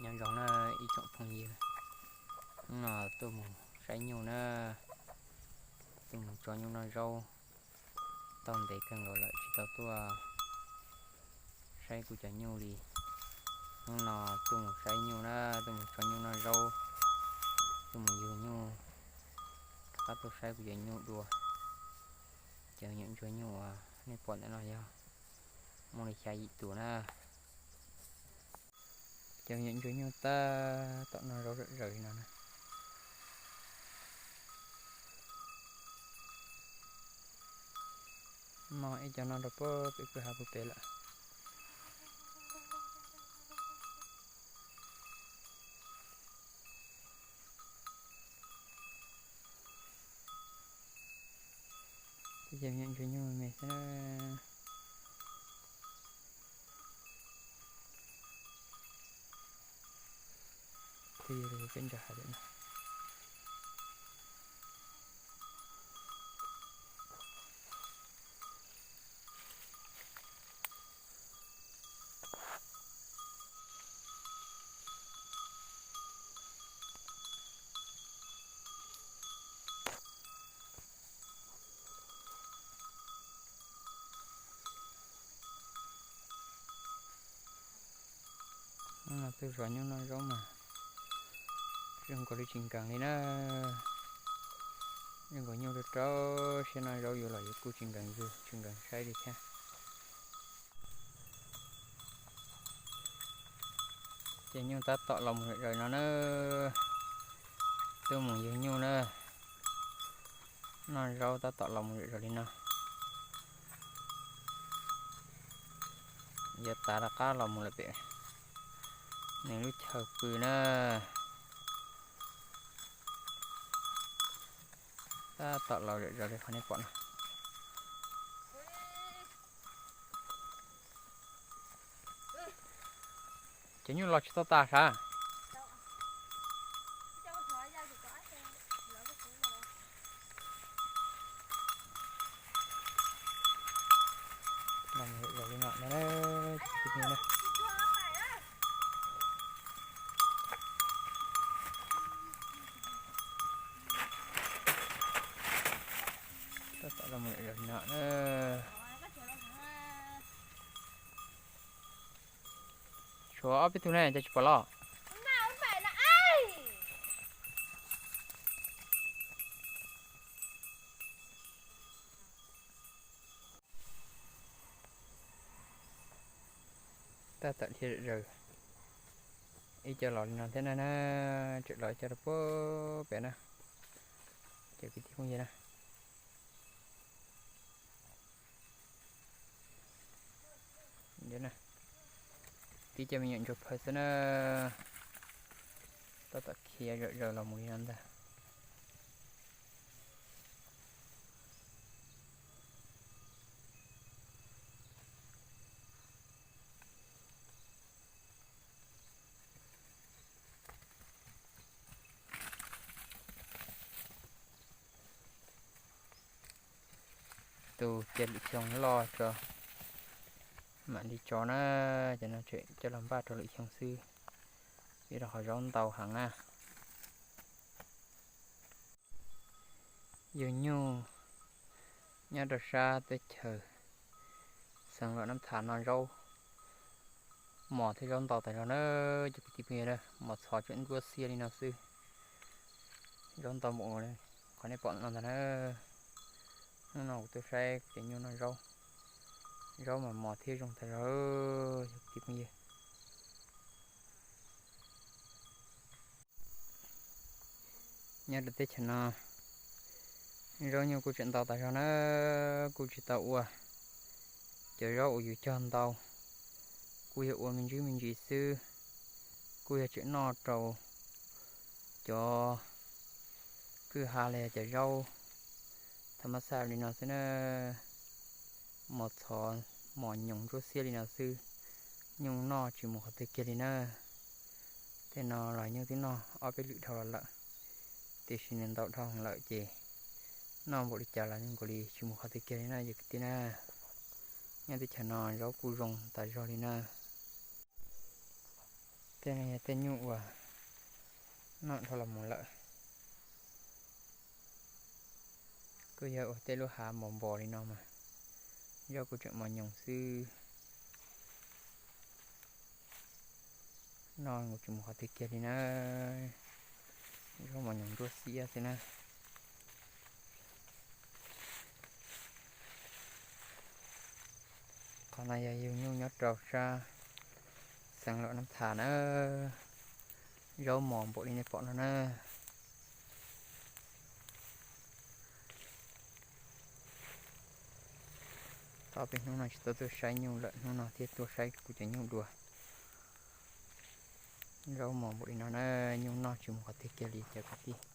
Nyob zoo na ib tsoom phooj ywg, hnub no tuaj mus saib nyuj na, tuaj mus tso nyuj noj zaub. Tau ntev kawg nkaus lawm tsis tau tuaj saib kuv cov nyuj li. Hnub no tuaj mus saib nyuj na, tuaj mus tso nyuj noj zaub, tuaj mus yug nyuj, rov qab tuaj saib kuv cov nyuj dua. Cov me nyuam ntsuag nyuj uas nej pom ntawm no yog muaj li xya yim tus na. Cov me nyuam ntsuag nyuj tab tom noj zaub zom zaws li no na. No ib co noj rau puag pem kwj ha puag pem lawm. Cov me nyuam ntsuag nyuj me xwb na. Twb yog peb nrog hav lawm no. Hnub no tuaj zov nyuj noj zaub mas zoo nkaus li tsis nkees li na. Zoo nkaus nyuj rau rau siab noj zaub yuav los yuav kuj tsis nkees yug tsis nkees saib li thiab. Ces nyuj tab tom los mus zom zaws no na. Tuaj mus yug nyuj na, noj zaub tab tom los mus zom zaws li no. Yuav tav rov qab los mus lawm pem nws lub chaw pw na. Tab tom los zom zaws li qhov nej pom no. Cov nyuj los tsis tau tas sav. Los mus zom zaws li no na. Tab tom los mus zom zaws li no na. Tshuav ob peb tug ne cas tsis pom los. Tab tom dhia zom zaws, ib co los li no thiab na, tseem los ib co rau puag pem na, cov kwv tij phooj ywg na. Tib co me nyuam ntsuag phaw xwb na, tab tom khiav zom zaws los mus li no ntag. Tus cia lwm xyoo loj tso mam li tso na, cov no tseem coj los npaj rau lwm xyoo xwb, vim rau qhov zaub ntau heev na. Yug nyuj nyob rau sab teb chaws Xeev Los Nab Thas no zaub mos thiab zaub ntau tas zog na, cov kwv tij phooj ywg na, mos txhos tseem ntsuab xiab li no xwb. Zaub ntau npaum qhov nej pom no ntag na. Hnub no kuv tuaj saib kuv cov nyuj noj zaub, zaub mas mos thiab zoo tas zog, cov kwv tij phooj ywg. Nyob rau teb chaws no, zaub nyuj kuj tseem ntau tas zog na, kuj tsis tau ua cov zaub uas yus cog ntau, kuj yog ua me ntsis me ntsis xwb, kuj yog tseem noj rau cov kwj ha los yog cov zaub tha mab xaj li no xwb na. Mos txhos mos nyoos ntsuab xiab li no xwb, nyuj noj tsis mus qhov twg kiag li na. Tej no los nyuj twb noj ob peb lwm dhau los lawm, tiam sis nws ntau dhau lawm ces noj npaum li cas los zoo nkaus li tsis mus qhov twg kiag li na cov kwv tij na. Nyob teb chaws no zaub kuj zoo tas zog li na. Tej no yog tej nyuj uas noj dhau los mus lawm. Kuj yog ua tej lub hav npos npos li no mas zaub kuj tseem mos nyoos xwb. Noj kuj tsis mus qhov twg kiag li na. Zaub mos nyoos nruab xiab xwb na. Qhov no yog yug nyuj nyob rau sab xeev Luam Nab Thas na. Zaub mos npaum li nej pom no na. Tau peb hnub no tsis tau tuaj saib nyuj lawm, hnub no thiaj tuaj saib kuv cov nyuj dua. Zaub mos npaum li no na, nyuj noj tsis mus qhov twg kiag li cov kwv tij.